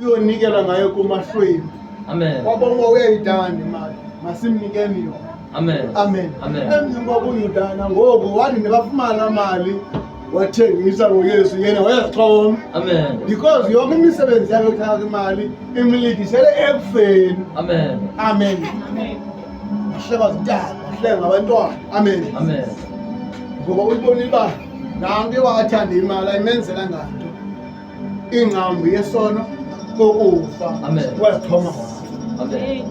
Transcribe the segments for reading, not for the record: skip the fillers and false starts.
Uyonikela ngayo kumahlwempu. Amen. Wabona uba uyayithanda imali, masimnikeni yona. Amen. Amen. Amen. Emveni koba uYuda nangoku wathi nebafumana mali wathengisa ngoYesu yena wayazixhoma. Amen. Because yonke imisebenzi yakhe yokuthatha imali imlidisele ekufeni. Amen. Amen. Wahleka zintaba, wahleka ngabantwana. Amen. Amen. Ngoba uyibonile uba nanto wathanda imali ayimenzela nganto. Ingcambu yesono kokufa. Amen. Wazixhoma. Amen.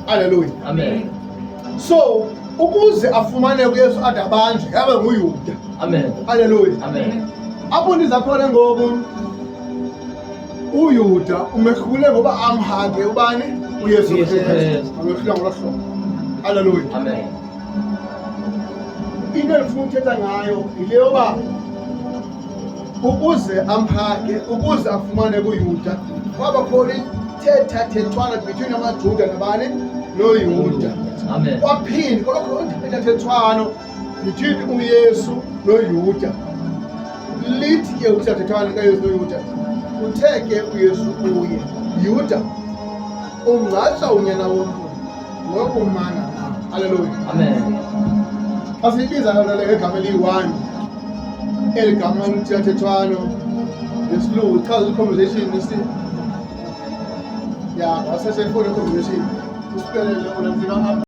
Hallelujah. Amen. So ukuze afumane kuYesu ade abanjwe yabe nguYuda. Amen. Hallelujah. Amen. Apho ndiza khona ngoku uYuda umehlule ngoba amhage ubani uYesu uYesu Kristu. Kristu. Amehlula ngolo hlobo. Hallelujah. Amen. Into endifuna ukuthetha ngayo yile yoba ukuze amhage ukuze afumane kuYuda kwaba khona ithethathethwana between amaJuda nabani noYuda. Amen. Kwaphinde kwabakho ithethathethwano between uYesu noYuda. Lithi ke uthethathethwano likaYesu noYuda, uthe ke uYesu kuye, Yuda, ungcatsha unyana womntu ngokumana na? Haleluya. Amen. Xa siyibiza loo nto leyo ngegama eliyi-one, eli gama luthethathethwano ngesilungu chaza i-conversation isi ya wasesefoni i-conversation usipelele unantsika apha.